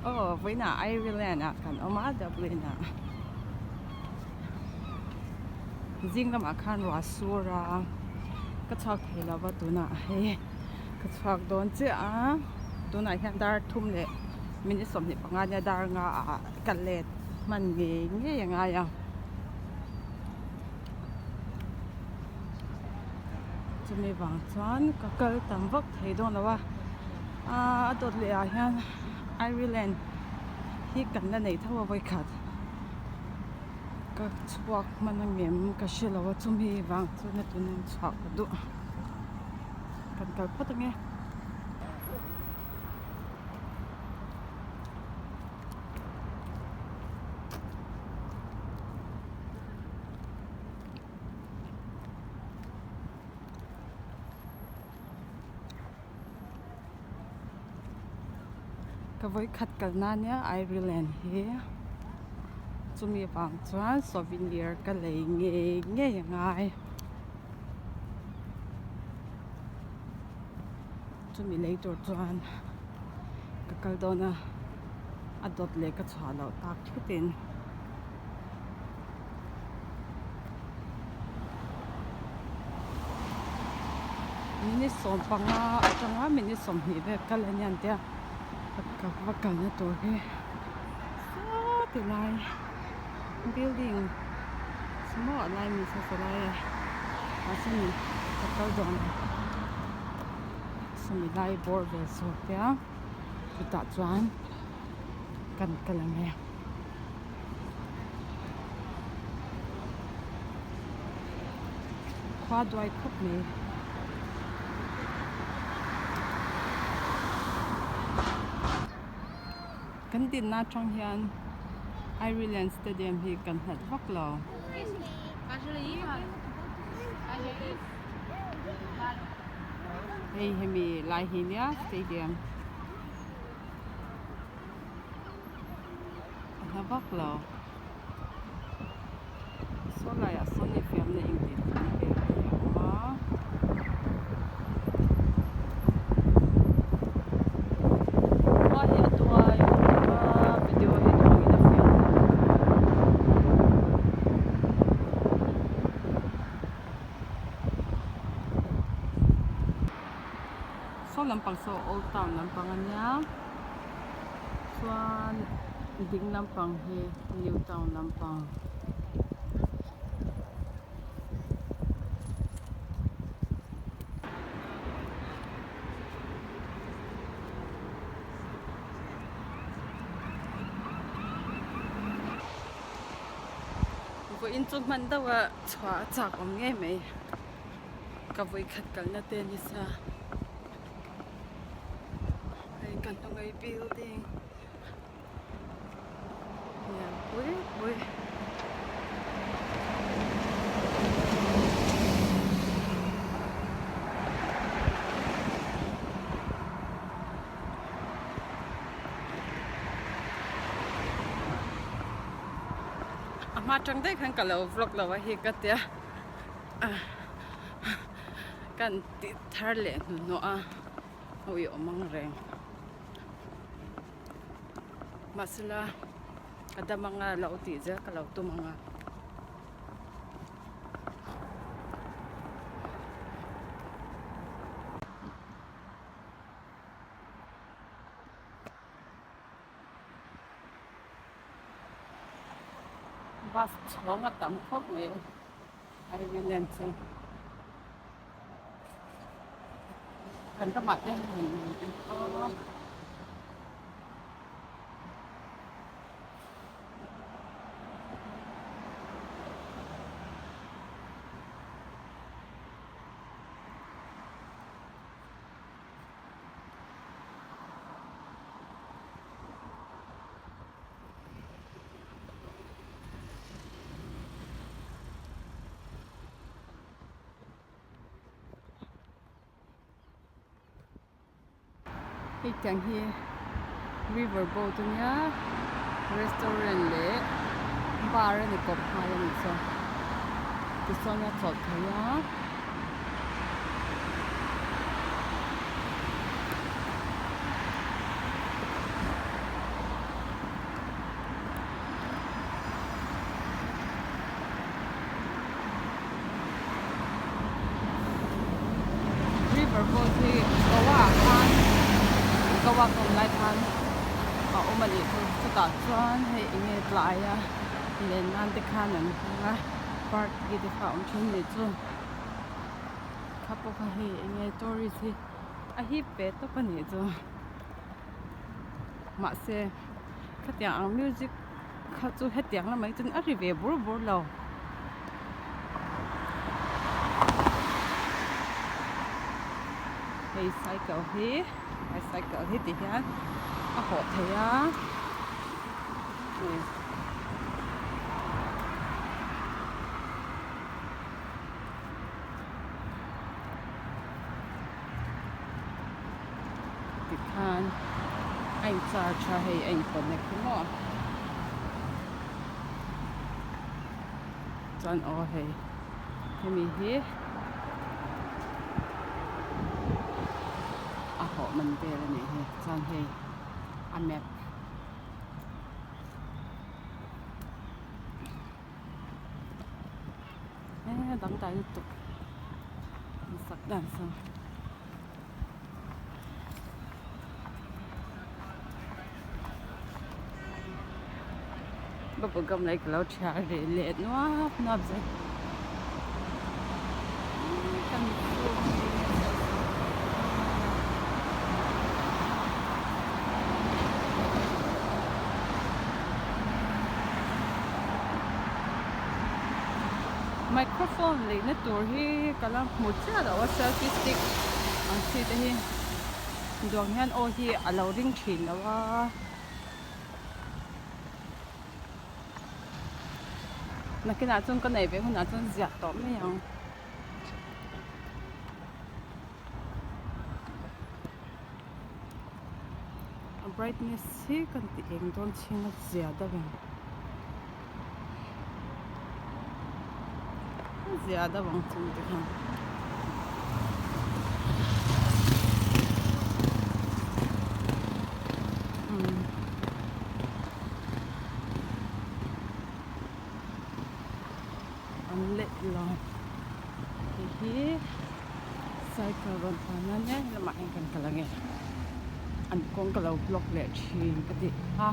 Aw vawiinah Ireland ah kan awm a Dublin ah zing lamah khan ruah a sur a ka chhuak thei lo va tunah hei ka chhuak dawn chiah a tunah hian dar thum leh minute 25 nia dar nga ah ka let hman ngei ngei a ngai a. Chumi vang chuan ka kal tam vak thei dawn lo a, aaa a dawt leh ah hian Ireland hi kan la neih tho a vawikhat ka chhuak hman a ngem ka hre lo a chumi vang chuan a tuna chhuah ka duh kan kal phawt ange. Ka vawikhat kalna nia Ireland hi chumi vang chuan souvenir ka lei ngei ngei a ngai chumi lei tur chuan ka kal dawn a a dawt leh ka chhuah loh tak thutin. Minute 15 atanga minute 20 vel kal a ni an tia ka va kalna tur hi sawti lai building maw a lai mi saw lai a mahse ni ka kal dawn a sawmi lai bawr vel saw tia chutah chuan kan kal ang e. Khua duai khawp mai. Kan dinna atang hian Ireland Stadium hi kan hlat vak lo. Hei hemi lai hi nia stadium. A hla vak lo saw laiah sawn infiamna intih theihna vel te hi a awm a. Khua hi a tuai a video hi duh angin a fiah lo. Saw lampang saw old town lampang a nia chuan ding lampang hi new town lampang. Vawiin chu hman deuh a chhuah a chak awm ngei mai. Ka vawikhat kalna te ni sa hei ka hnungai building lian pui pui. A hma tang daih khan ka lo vlog lo a hi ka tia. Kan tih thar leh hnuhnawh a ui awm ang reng mahsela a dam anga lo tih zel ka lo tum ang a. Bus chhawng a tam khawp mai a Ireland chu kan ramah te hian Hei tiang hi river boat a nia restaurant leh bar a ni kawp nghal a nih chuan tichuan a chawlh thei a. Goa ka awm lai khan a awm a nih chu chutah chuan hei eng nge tlaia len nan te khan an hmang a party te kha a awm thin a nih chu kha pawh kha hei eng nge tourist hi a hip ve tawp a nih chu mahse khatiang ang music kha chu hetiang lamah hi chuan a ri ve bur bur lo. Hei cycle hi bicycle hi ti hian a hawh thei a Tikhan a in charge a hei a in connect hi maw chuan aw hei hemi hi a hawh man vel a nih hi chuan hei a map. Eee dangdai lutuk an sak dan chu. Bubble gum leh ka lo thiar rih leh nuap nuap zel. Microphone leihna tur hi ka la hmu chiah loh a selfie stick ang chi te hi duang hian aw hi a lo ring thin lo a. Nakinah chuan ka neih ve hunah chuan ziah tawh mai ang. A brightness hi kan ti eng dawn chhing a zia deuh ang a zia deuh ang chung te khan. An leh lo hei hi cycle rawn tlan a nia helamah hian kan kal ange an kawng ka lo block leh thin ka tih a.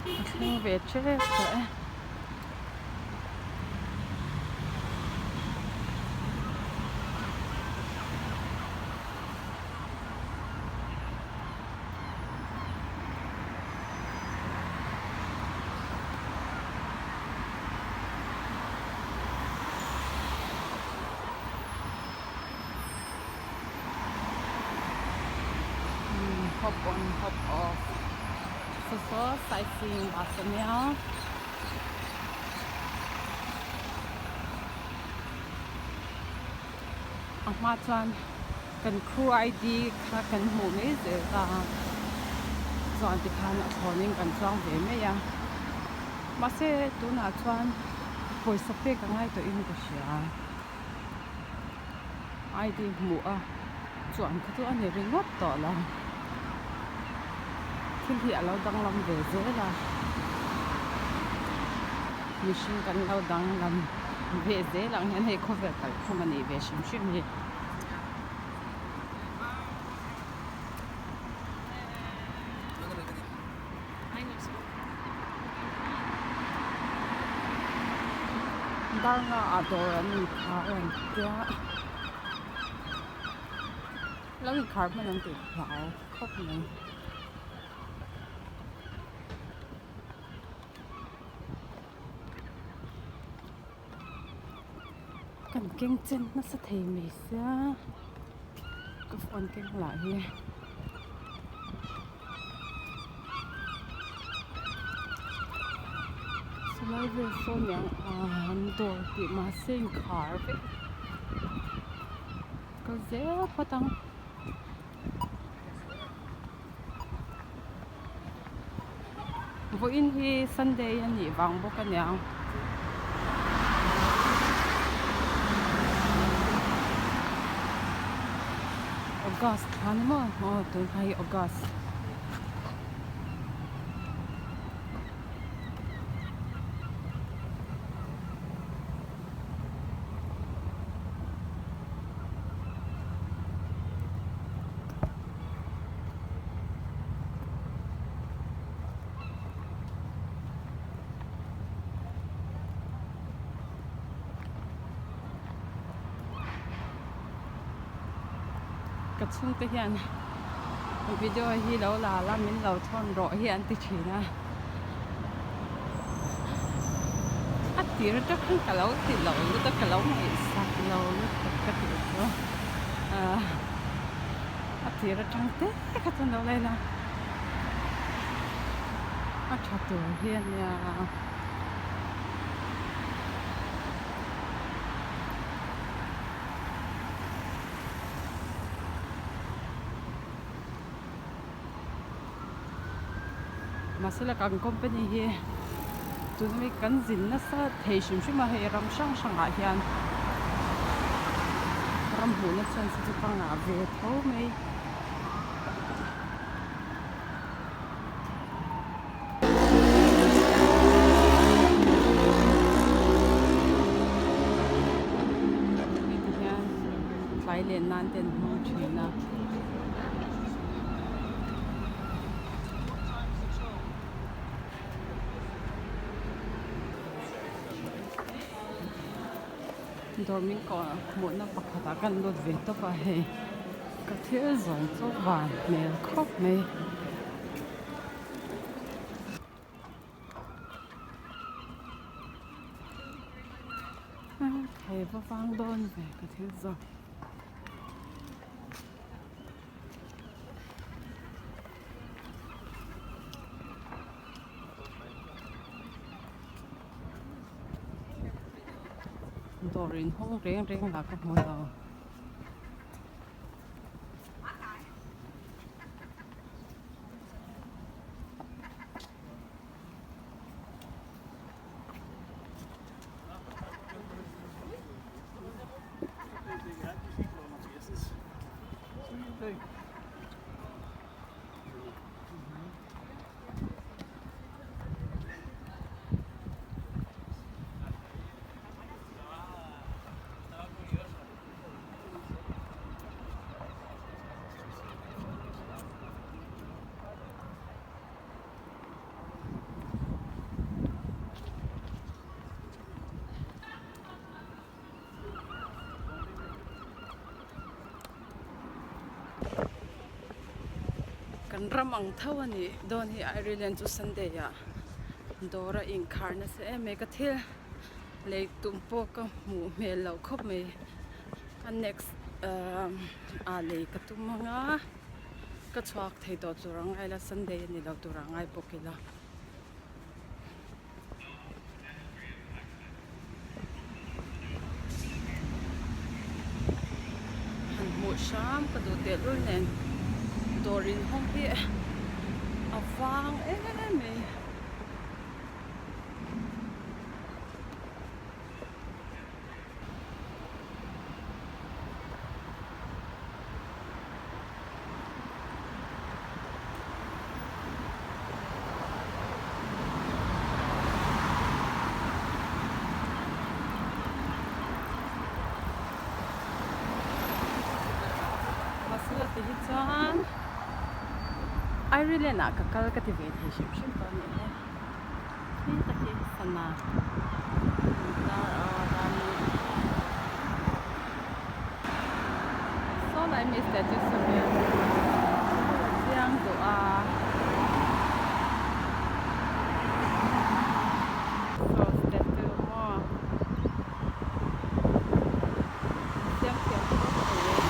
A thleng ve tep tawh e. Hop on hop off saw saw sightseeing bus a nia. A hma chuan kan crew ID kha kan hmuh mai zel ta a, chuan tikhan a thlawnin kan chuang ve mai a, mahse tunah chuan pawisa pek a ngai tawhin ka hria, ID hmuh a chuan kha chu a ni ringawt tawh lo, thil hi a lo danglam ve zel a, mihring kan lo danglam ve zel ang hian hei khawvel kalphung a nih ve hrim hrim hi. Darnga ah dawr an inkhar an tia lo inkhar hman an tih hlau khawp mai. Kan keng chen nasa thei mai sia ka phone keng lah hi. Chulai vel sawn niang an dawr tih mahse inkhar vek kal zel phawt ang. Vawiin hi Sunday a nih vang bawk a niang. August thla ni maw? Aw tun hma hi August. Ka chhungte hian video hi lo la la min lo thawn rawh hi an ti thin a a tir atang khan ka lo ti lo lut a ka lo ngaihsak lo lutuk ka tih chu ahh a tir atang te kha chuan lo la ila a tha tur hi a nia. Mahse kan company hi tuna mi kan zin nasa thei hrim hrim a hei ram hrang hrangah hian ram hmuhna chance chu ka ngah ve tho mai. Hei ti hian tlai len nan te an hmang thin a. Dawr min kawh hmuhna pakhatah kan lut ve tawp a hei ka thil zawng chu van hmel khawp mai. Thei va vang dawn ve ka thil zawng. Dawr inhawng reng reng lah ka hmu lo. Kan ram ang tho a nih dawn hi Ireland chu Sunday ah dawr a inkhar nasa em mai ka thil lei tum pawh ka hmuh hmel loh khawp mai a next ah lei ka tum ang a ka chhuak thei tawh tur ang a ila Sunday a ni lo tur ang ngai bawk ila. Han hmuh hram ka duh tehlul nen dawr inhawng hi a vang em mai. Mahse ti hi chuan Ireland ah ka kal ka ti ve thei hrim hrim tawh a nih hi. Khi tak hi sana dar a darni saw lai mi statue saw hian a chiang duh a. Saw statue maw siam thiam khawp mai.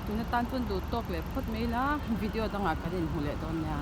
Tuna tan chuan duh tawk leh phawt mai ila video dangah kan inhmu leh dawn nia.